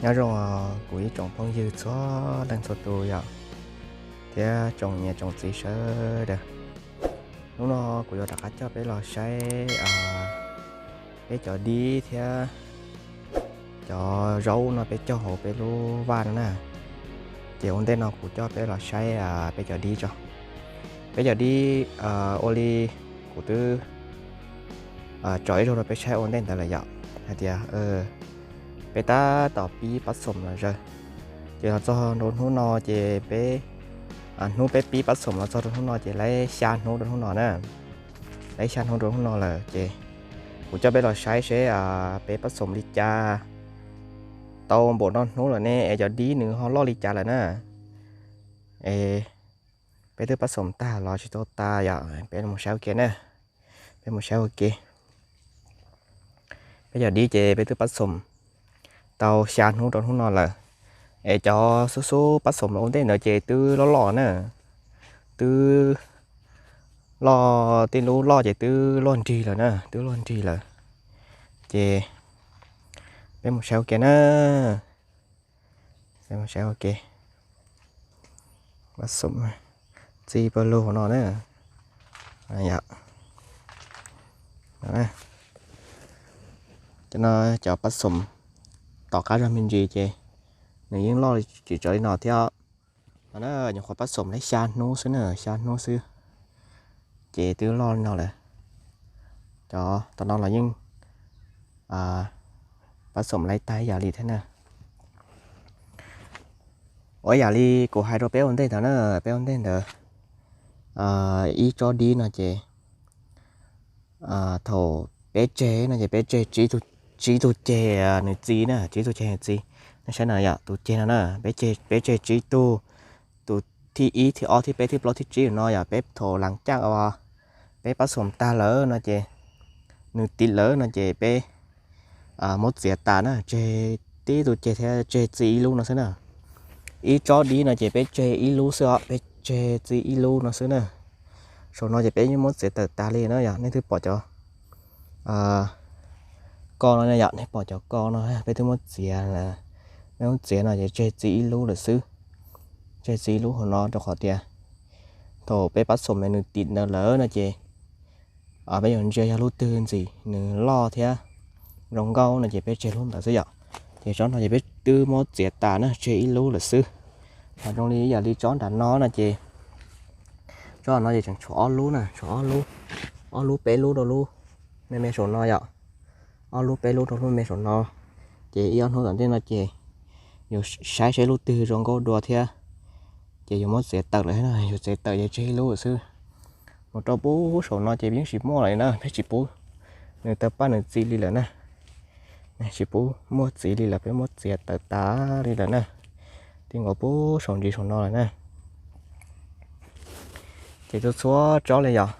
Nyob zoo kuv ib tsoom phooj ywg txhua leej txhua tus yom, thiab tsoom niam tsoom txiv sawv daws. Hnub no kuv yuav rov qab coj peb los saib peb cov dib thiab cov zaub no peb cog hauv peb lub vaj no na. Ces ua ntej no kuv coj peb los saib peb cov dib tso. Peb cov dib ua li kuv twb tso ib zaug rau peb saib ua ntej ntawd lawm yom, hais tias peb tab tom pib pab xoom los zawg. Ces los txog rau hnub no ces peb, hnub peb pib pab xoom los txog rau hnub no ces laib xya hnub rau hnub no na. Laib xya hnub rau hnub no lawm ces kuv coj peb los saib seb peb pab xoom li cas, tau npaum no hnub lawm ne es cov dib nws ho loj li cas lawm na. Es peb twb pab xoom tag los tsis tau tas yom, peb mus saib ua ke na. Peb mus saib ua ke. Peb cov dib ces peb twb pab xoom tau xya hnub rau hnub no lawm. Es cov xub xub pab xoom los ua ntej ntawd ces twb loj loj na. Twb loj, tej lub loj ces twb loj nrig lawm na, twb loj nrig lawm. Ces peb mus saib ua ke na. Peb mus saib ua ke. Pab xoom txi pawg lug no na. Cov no cov pab xoom tom qab zog me ntsis ces nws yeej loj tsis tsawg li no thiab. No na, nyuam qhuav pab xoom laib xya hnub xwb na, xya hnub xwb ces twb loj li no lawm. Cov tom no los yeej pab xoom laib tag ib yam li thiab na. Ua ib yam li kuv hais rau peb ua ntej ntawd na, peb ua ntej ntawd, ib tsob dib no ces thaum peb tseg no ces peb tseg tsib tug ceg nws txi na, tsib tug ceg nws txi. Nej saib no yom, tus ceg no na, peb tseg tsib tug, tus thib ib, thib ob, thib peb, thib plaub, thib tsib no yom, peb thaum lav caj uas peb pab xoom tag lawm no ces nws tiv lawm no ces peb muab txiav tas na, tseg tib tug ceg thiab tseg txi ib lub no xwb na. Ib tsob dib no ces peb tseg ib lub xwb os, peb tseg txi ib lub no xwb na. Saum no ces peb yeej muab txiav tawm tas li na yom, nej twb pom cov ko no yom, nej pom cov ko no peb twb muab txiav, peb muab txiav no ces tseg txi ib lub lawm xwb. Tseg txi ib lub hauv no rau qhov tias thaum peb pab xoom nws tim ntawd lawm no ces peb yuav ntsia yog lub twg ntxim nws loj thiab zoo nkauj no ces peb tseg lub ntawd xwb yom. Ces tsob no ces peb twb muab txiav tas na, tseg ib lub lawm xwb. Ho zoo li yam li tsob nram no no ces tsob no ces tseem tshuav ob lub na, tshuav ob lub, ob lub peb lub rau lub me me saum no yom. Ob lub peb lub rau lub me saum no. Ces ib ob hnub tom ntej no ces yus saib saib lub twg zoo nkauj dua thiab ces yus muab txiav tawm lawm na, yus txiav tawm ces tseg ib lub lawm xwb. Mus rau pub saum no ces yeej tsis muaj lawm na, peb tsis pub nws tawg paj nws txi li lawm na. Tsis pub muaj txiv li lawm, peb muab txiav tawm tas li lawm na. Ti nkaus pub saum ntsis saum no lawm na. Ces txhua txhua tsob li yom,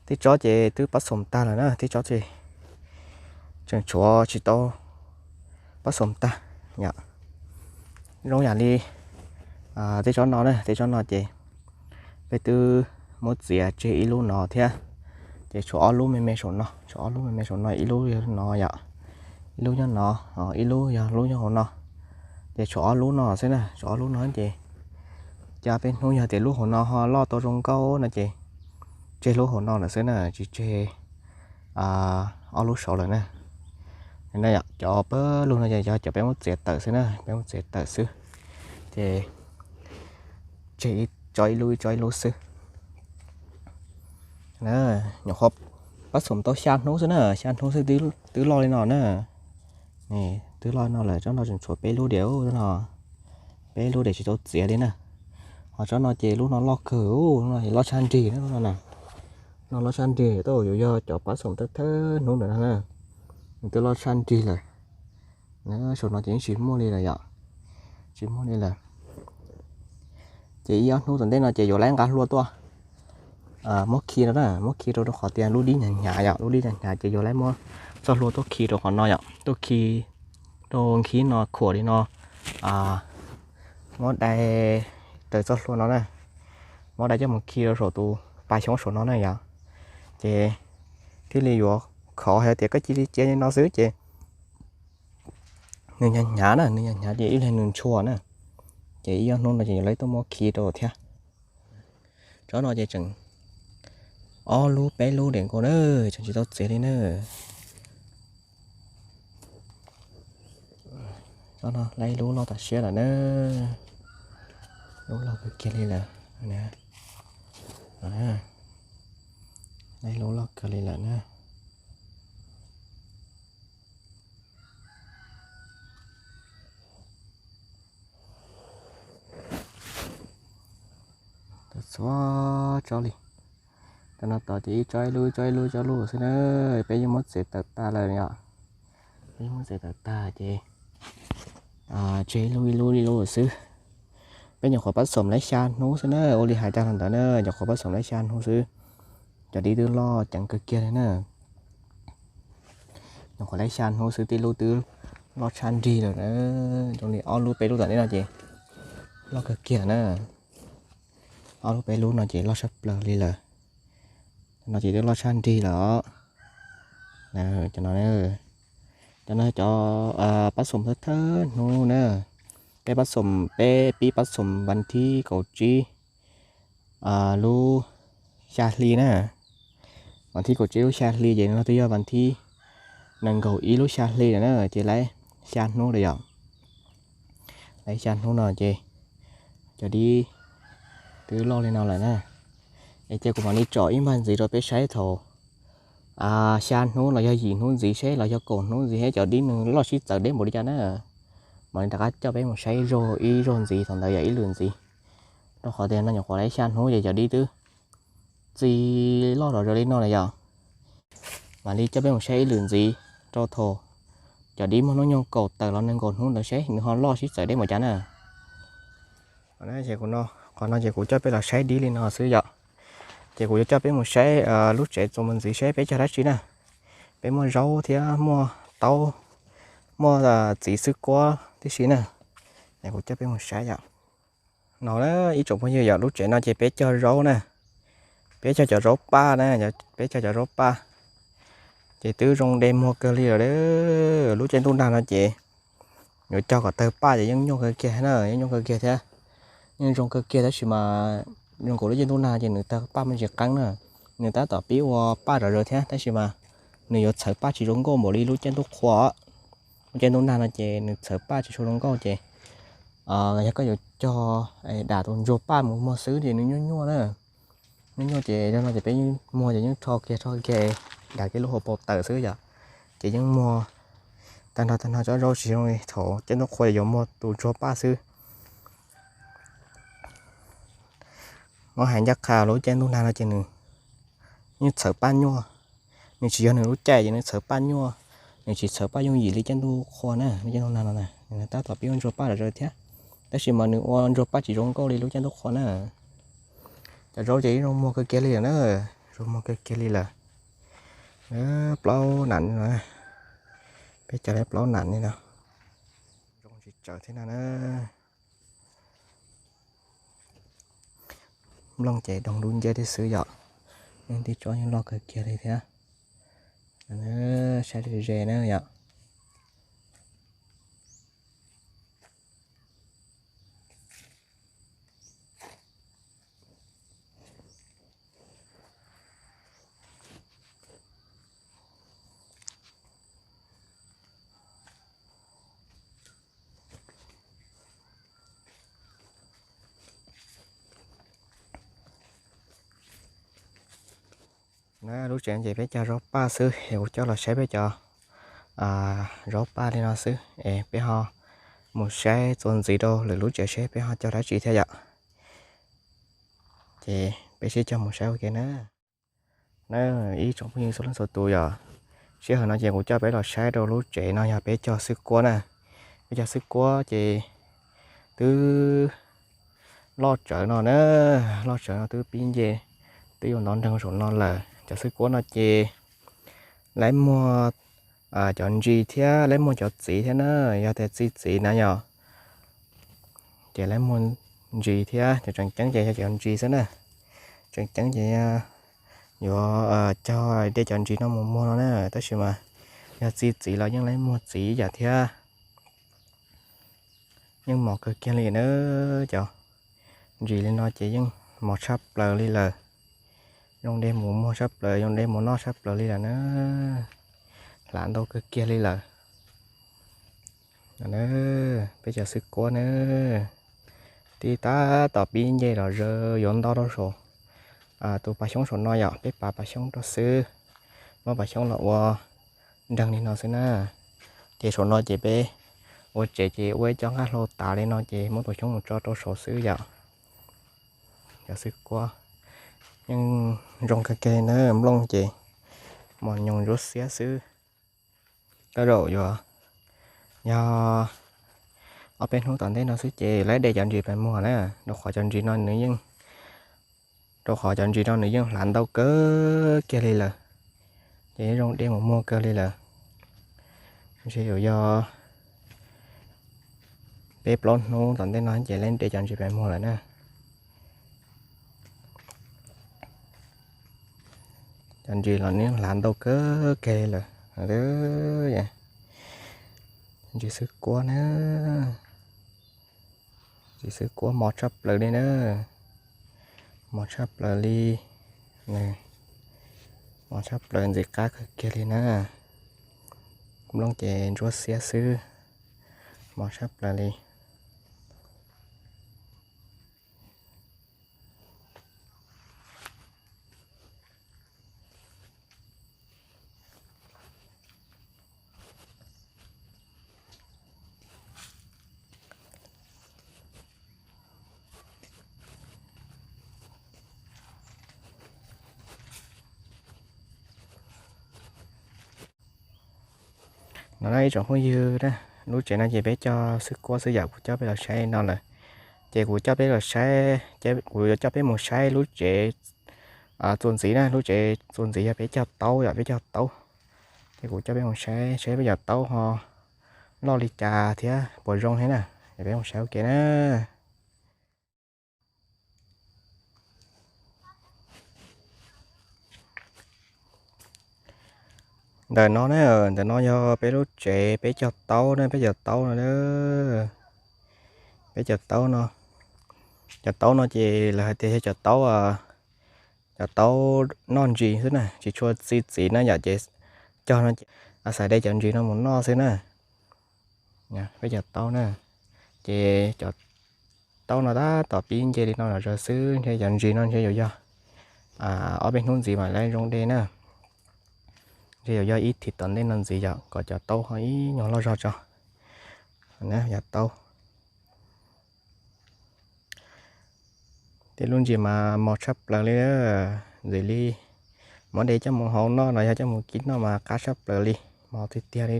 tej tsob ces twb pab xoom tag lawm na, tej tsob ces tseem tshuav tsis tau pab xoom tag yom. Zoo yam li tej tsob no na, tej tsob no ces peb twb muab txiav tseg ib lub no thiab. Ces tshuav ob lub me me saum no, tshuav ob lub me me saum no, ib lub yog no yom, ib lub nyob no, ib lub yog lub nyob hauv no. Ces tshuav ob lub no xwb na, tshuav ob lub no ces cas peb hnub yog tias lub hauv no ho loj tau zoo nkauj no ces tseg lub hauv no lawm xwb na, tsis tseg ob lub saud lawm na. Cov pawg lug no ces yog cov peb muab txiav tawm xwb na, peb muab txiav tawm xwb. Ces tseg ib tsob ib lub, ib tsob ib lub xwb. Nyuam qhuav pab xoom tau xya hnub xwb na, xya hnub xwb twb loj li no na. Twb loj li no lawm, tsob no tseem tshuav peb lub diam no, peb lub diam tsis tau txiav li na. Ho tsob no ces lub no loj kawg, lub no loj tshaj nrig na, lub no na. No loj tshaj nrig, tab sis yuav yog cov pab xoom thawj thawj hnub ntawd no na, nws twb loj tshaj nrig lawm. Saum no ces yeej tsis muaj li lawm yom, tsis muaj li lawm. Ces ib ob hnub tom ntej no ces yuav laib nqa hlua tuaj muab khi rau na, muab khi rau rau qhov tias lub dib hnyav hnyav yom, lub dib hnyav hnyav ces yuav laib muab txoj hlua tuaj khi rau qhov no yom, tuaj khi rau nkhib no khuam li no, muab dai raws txoj hlua no na, muab dai coj mus khi rau saum tus pas xyoob saum no na yom. Ces thiaj li yuav khov hais tias koj cia li cia li no xwb ces Nws hnyav hnyav na, nws hnyav hnyav ces ib leeg nws ntshua na, ces ib ob hnub no ces yuav lawv tuaj muab khi rau thiab. Tsob no ces tseem ob lub peb lub diam nkaus na, tseem tsis tau txiav li na. Tsob no lawv ib lub loj tas siab lawm na, lub loj kawg kiag li lawm. Lawv ib lub loj kawg li lawm na. Txhua tsob li, tam no tom ces ib tsob ib lub, ib tsob ib lub, ib tsob ib lub xwb na. Peb yeej muab txiav tawm tag lawm yom. Peb yeej muab txiav tawm tag ces tseg ib lub ib lub ib lub xwb. Peb nyuam qhuav pab xoom lawv xya hnub xwb na, ua li hais tag los ntawd na, nyuam qhuav pab xoom lawv xya hnub xwb. Cov dib twb loj ceev kawg kiag li na. Nyuam qhuav lawv xya hnub xwb tib lub twb loj tshaj nrig lawm na. Zoo li ob lub peb lub tom ntej no ces loj kawg kiag lawm na. Ob lub peb lub no ces loj tshaj plaws li lawm. No ces twb loj tshaj nrig lawm os. Cov no, cov no cov pab xoom thawj thawj hnub na. Peb pab xoom, peb pib pab xoom vas thib kaum tsib lub xya hli na. Vas thib kaum tsib lub xya hli ces no twb yog vas thib nees nkaum ib lub xya hli lawm na, ces lawv xya hnub lawm yom. Lawv xya hnub no ces cov dib twb loj li no lawm na. Es cia kuv mam li tsom ib npag ntxiv rau peb saib thaum xya hnub los yog yim hnub ntxiv seb los yog kaum hnub ntxiv seb cov dib nws loj sib txawv deb npaum li cas na. Mam li rov qab coj peb mus saib ib zaug, ib zaug ntxiv thaum ntawd yog ib lwm ntxiv. Rau qhov tias no nyuam qhuav lawv xya hnub ces cov dib twb txi loj zom zaws li no lawm yom. Mam li coj peb mus saib ib lwm ntxiv rau thaum cov dib muaj hnub nyoog kaum tawm los nees nkaum hnub ntawd seb nws ho loj sib txawv deb npaum cas na. Qhov no ces kuv coj peb los saib dib li no xwb yom. Ces kuv yuav coj peb mus saib lub tsev txuas mus ntxiv seb peb cog dab tsi na. Peb muaj zaub thiab muaj taub, muaj txiv xwb kuab tib si na. Es kuv coj peb mus saib yom. No na ib tsoom phooj ywg yom, lub tsev no ces peb cog zaub na. Peb cog cov zaub paj na, peb cog cov zaub paj. Ces twb zoo de muag kawg li lawm. Lub caij ntuj nag no ces yuav cog kom tawg paj ces yeej nyuaj kawg kiag na, yeej nyuaj kawg kiag thiab. Yeej zoo kawg kiag tab sis mas zoo nkaus lub caij ntuj nag ces nws tawg paj me ntsis qeeb na. Nws tab tom pib ua paj zom zaws thiab tab sis mas nws yuav txhawv paj tsis zoo nkauj npaum li lub caij ntuj qhua. Lub caij ntuj nag no ces nws txhawv paj tsis tshua zoo nkauj ces yog koj yuav cog dam tus ntsuag paj mus muag xwb ces nws nyuaj nyuaj na. Nyuaj nyuaj ces yog no ces peb yeej muag ces yeej rho kiag rho kiag dam kiag lub hauv paus tawm xwb yom. Ces yeej muag tag nrho tag nrho tsob zaub tsis zoo li thaum caij ntuj qhua yuav muag tus ntsuag paj xwb. Muab hais ncaj qha lub caij ntuj nag no ces nws yeej txhawv paj nyuaj. Nws tsis yog nws lub caij ces nws txhawv paj nyuaj. Nws tsis txhawv paj yooj yim li caij ntuj qhua na, lub caij ntuj nag no na. Nws tab tom pib ua ntsuag paj zom zaws thiab, tab sis mas nws ua ntsuag paj tsis zoo nkauj li lub caij ntuj qhua na. Cov zaub ces yeej zoo muag kawg kiag li lawm na, zoo muag kawg kiag li lawm. Plaub nam li no, peb cog li plaub nam li no, zoo tsis tsawg thiab no na. Nplooj ces doog dub nciab thiab xwb yom. Yeej tib tsob yeej loj kawg kiag li thiab. Saib ze ze na yom. Lub tsev ces peb cog zaub paj xwb es kuv coj los saib peb cov zaub paj li no xwb es peb ho mus saib txuas ntxiv rau lwm lub tsev seb peb ho cog dab tsi thiab yom. Ces peb sib cog mus saib ua ke na. Na, ib tsoom phooj ywg txhua leej txhua tus yom, sij hawm no ces kuv coj peb los saib rau lub tsev no yog peb cog xwb kuab na. Peb cog xwb kuab ces twb loj tsawv no na, loj tsawv no twb pib nce, twb yuav ntov nreeg saum no lawm. Cov xwb kuab no ces lawv muag cov ntsis thiab lawv muag cov txiv thiab na, yog tias txi txiv na yom. Ces lawv muag ntsis thiab, cov tseem ceeb ces yog cov ntsis xwb na. Tseem ceeb ces yuav cog de cov ntsis no mus muag no na, tab sis mas yog txi txiv los yeej lawv muag txiv ib yam thiab. Yeej mos kawg kiag li na, cov ntsis li no ces yeej mos tshaj plaws li lawm. Zoo dej mus muag tshaj plaws, zoo dej mus noj tshaj plaws li lawm na. Hlav ntau kawg kiag li lawm. Peb cov xwb kuab na, tib tab tom pib nce los zawv yuav nto rau saum tus pas xyoob saum no yom, peb pav pas xyoob rau xwb, muab pas xyoob los ua nreeg li no xwb na. Ces saum no ces peb ua tsev ces ua ib co nqaj hlau tav li no ces muab tus xyoob mus tso rau saud xwb yom. Cov xwb kuab yeej zoo kawg kiag li na, nplooj ces mos nyoos ntsuab xiab xwb. Tej zaum yuav yog ob peb hnub tom ntej no xwb ces laib de cov ntsis pes muag na, rau qhov cov ntsis no nws yeej, rau qhov cov ntsis no nws yeej hlav ntau kawg kiag li lawm, ces zoo dej mus muag kawg li lawm. Ntshe yuav yog peb plaub hnub tom ntej no ces laib de cov ntsis pes muag lawm na. Cov ntsis los nws hlav ntau kawg kiag li lawm. Ntsis xwb kuab na, ntsis xwb kuab mos tshaj plaws li na, mos tshaj plaws li, mos tshaj plaws ntxim qab kawg kiag li na. Nplooj ces ntsuab xiab xwb, mos tshaj plaws li. No na ib tsoom phooj ywg, lub tsev no ces peb cog xwb kuab xwb yom, kuv coj peb los saib no lawm. Ces kuv coj peb los saib, kuv yuav coj peb mus saib lub tsev txuas ntxiv na, lub tsev txuas ntxiv yog peb cog taub yom, peb cog taub. Ces kuv coj peb mus saib, saib peb cov taub ho loj li cas thiab puas zoo thiab na. Ces peb mus saib ua ke na. Ntawm no na, ntawm no yog peb lub tsev peb cog taub na, peb cov taub no, peb cov taub no, cov taub no ces lawv hais tias yog cov taub, cov taub noj ntsis xwb na, tsis tshua txi txiv na yom, ces cog no ces a xais de cov ntsis no mus noj xwb na. Peb cov taub na, ces cov taub no tab tom pib nce li no los zaws xwb, ntshe cov ntsis no ntshe yuav yog ob peb hnub ntxiv mam li zoo de na. Ntshe yuav yog ib thim tom ntej no ntxiv yom, kom cov taub ho ib nyuag loj zog tso. Cov taub, tej lub ntsis mas mos tshaj plaws li, ntxim li muab de coj mus hau noj los yog coj mus kib noj mas qab tshaj plaws li, mos tiag tiag li.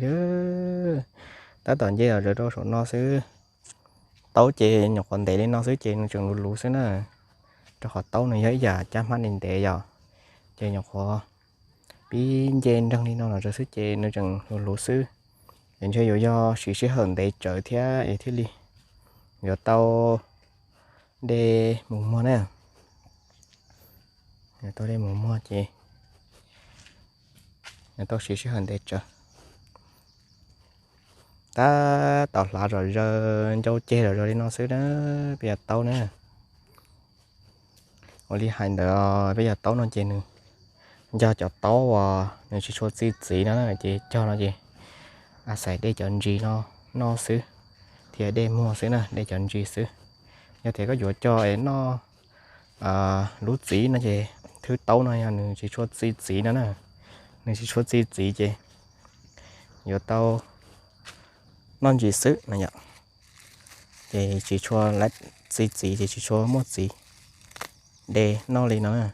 Tab tom nce los zaws rau saum no xwb. Taub ces nyuam qhuav ntev li no xwb ces nws tseem luv luv xwb na, rau qhov taub nws yog ib yam caj hmab ntev ntev yom, ces nyuam qhuav pib nce nreeg li no los zaws xwb ces nws tseem luv luv xwb. Es ntshe yuav yog siv sij hawm ntev tsawv thiab es thiaj li yuav tau de mus muag na. Yuav tau de mus muag ces yuav tau siv sij hawm ntev tsawv. Tab tom hlav zom zaws ncau ceg zom zaws li no xwb na, peb cov taub na. Ua li hais ntawd, peb cov taub no ces nws yog cov taub uas nws tsis tshua txi txiv no na, ces cog no ces a xais de cov ntsis no noj xwb, thiab de muag xwb na, de cov ntsis xwb. Yog tias koj yuav cog es noj lub txiv no ces thwb taub no yog nws tsis tshua txi txiv no na, nws tsis tshua txi txiv ces yuav tau noj ntsis xwb no yom. Ces tsis tshua txi txiv ces tsis tshua muaj txiv de noj li no na.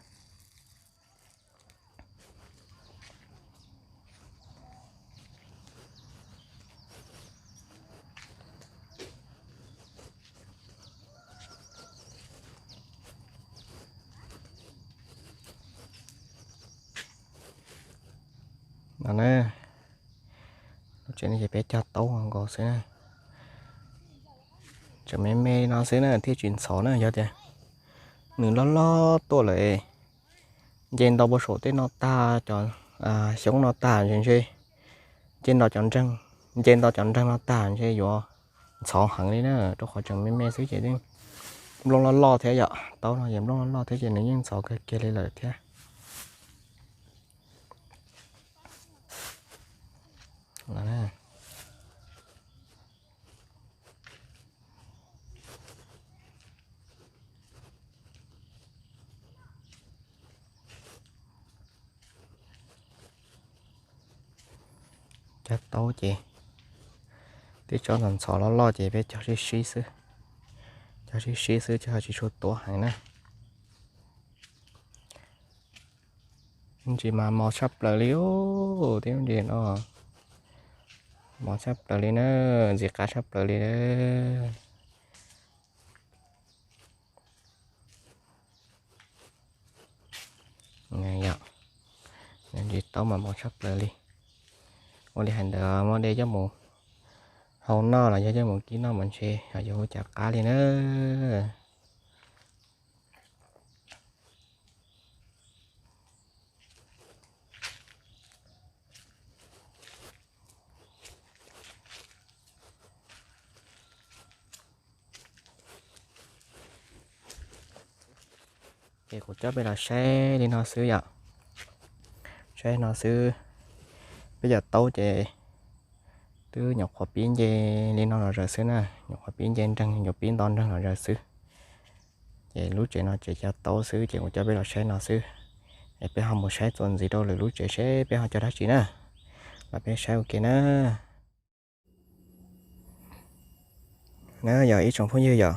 No na, lub tsev no ces peb cog taub nkaus xwb na. Tseem me me no xwb na thiaj tsis ntxhov na, yog tias nws loj loj tuaj lawm, nce nto puag saum tej no tag, cov xyoob no tag ntshe, nce nto cov nreeg, nce nto cov nreeg no tag ntshe yuav ntxhov heev li na, rau qhov tseem me me xwb ces yeej nplooj loj loj thiab yom, taub no yeej nplooj loj loj thiab ces nws yeej ntxhov kawg kiag li lawm thiab. Cog taub ces twb tsob ntxhov ntxhov loj loj ces peb cog sib sib xwb, cog sib sib xwb cog tsis tshua tuav heev na. Ntsis mas mos tshaj plaws li, tib ntsis no mos tshaj plaws li na, ntxim qab tshaj plaws li. Ntsis taub mas mos tshaj plaws li. Ua li hais ntawd muab de coj mus hau noj los yog coj mus kib noj mas ntshe yuav ua cas qab li na. Ces kuv coj peb los saib li no xwb yom. Saib no xwb, peb cov taub ces twb nyuam qhuav pib nce li no los zaws xwb na, nyuam qhuav pib nce nreeg, nyuam pib nto nreeg los zaws xwb. Ces lub tsev no tsev cog taub xwb ces kuv coj peb los saib no xwb. Es peb ho mus saib txuas ntxiv rau lwm lub tsev seb peb ho cog dab tsi na, los peb saib ua ke na. Na yog ib tsoom phooj ywg yom,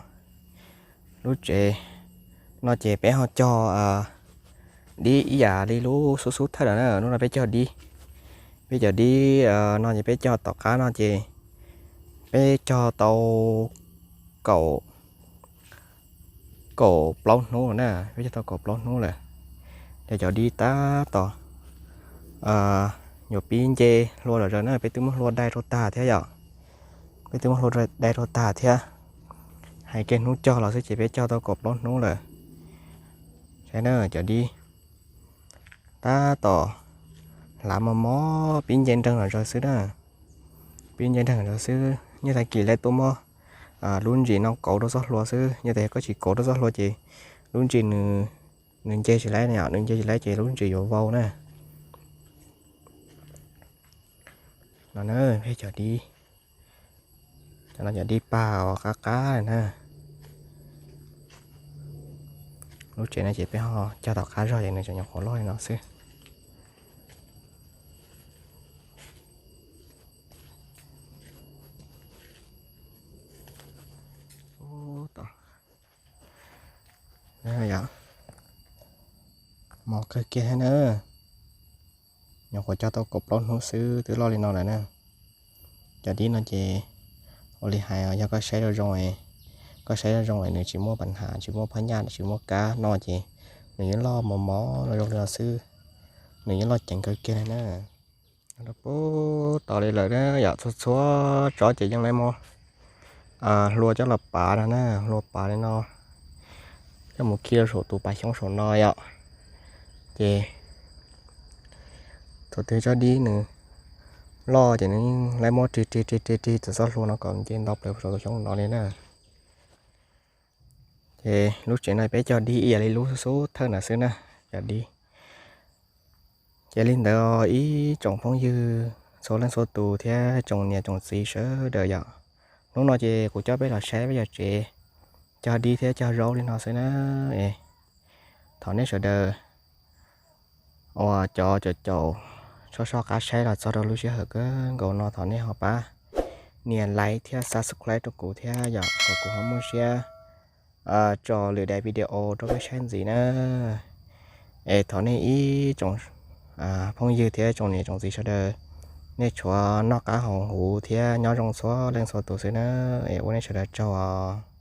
lub tsev no ces peb ho cog dib ib yam li lub xub xub thawj lawm na, lub no peb cog dib, peb cog dib no ces peb cog tom qab no ces peb cog tau kaum, kaum plaub hnub lawm na, peb cog tau kaum plaub hnub lawm. Ces cov dib tab tom yuav pib nce hlua los zaws na, peb twb muab hlua dai rau tag thiab yom, peb twb muab hlua dai rau tag thiab. Hais kiag hnub cog los xwb ces peb cog tau kaum plaub hnub lawm. Saib na cov dib tab tom hlav mos mos pib nce nreeg los zaws xwb na, pib nce nreeg los zaws xwb. Nyob tag kis lawv tuaj muab lub ntsis no kauv rau txoj hlua xwb, yog tias koj tsis kauv rau txoj hlua ces lub ntsis nws nce tsis laib na yom, nws nce tsis laib ces lub ntsis yuav vau na. No na peb cov dib, cov no cov dib pag uas qab qab na. Lub tsev no ces peb ho cog tom qab zog ces nws tseem nyuam qhuav loj li no xwb. Mos kawg kiag thiab na, nyuam qhuav cog tau kaum plaub hnub xwb twb loj li no lawm na. Cov dib no ces ua li hais yog koj saib zoo zoo, koj saib zoo zoo nws tsis muaj pas has, tsis muaj phab nyaj, tsis muaj kab no ces nws yeej loj mos mos zoo li no xwb, nws yeej loj ceev kawg kiag li na. Pub tau li lawm na yom, txhua txhua tsob ces yeej lawv muab hlua coj los pav no na, hlua pav li no coj mus khi rau saum tus pas xyoob saum no yom. Ces thaum twg tsob dib nws loj ces nws yeej lawv muab rig rig rig rig rig txog txoj hlua no kom nce ntau plaws saum tus xyoob no li na. Ces lub tsev no peb cog dib ib yam li lub xub xub thawj ntawd xwb na, cog dib. Ces li ntawd ib tsoom phooj ywg txhua leej txhua tus thiab tsoom niam tsoom txiv sawv daws yom, hnub no ces kuv coj peb los saib peb cov tsev cog dib thiab cog zaub li no xwb na. Thov nej sawv daws uas cov caum caum soj soj qab saib los txog rau lub sij hawm kawg nkaus no thov nej ho pab nias like thiab subscribe rau kuv thiab yom, kom kuv ho muaj siab tso lwm daim video rau peb saib ntxiv na. Es thov nej ib tsoom phooj ywg thiab tsoom niam tsoom txiv sawv daws, nej tshuav noj qab haus huv thiab nyob zoo txhua leej txhua tus xwb na. Es ua nej sawv daws tsaug os.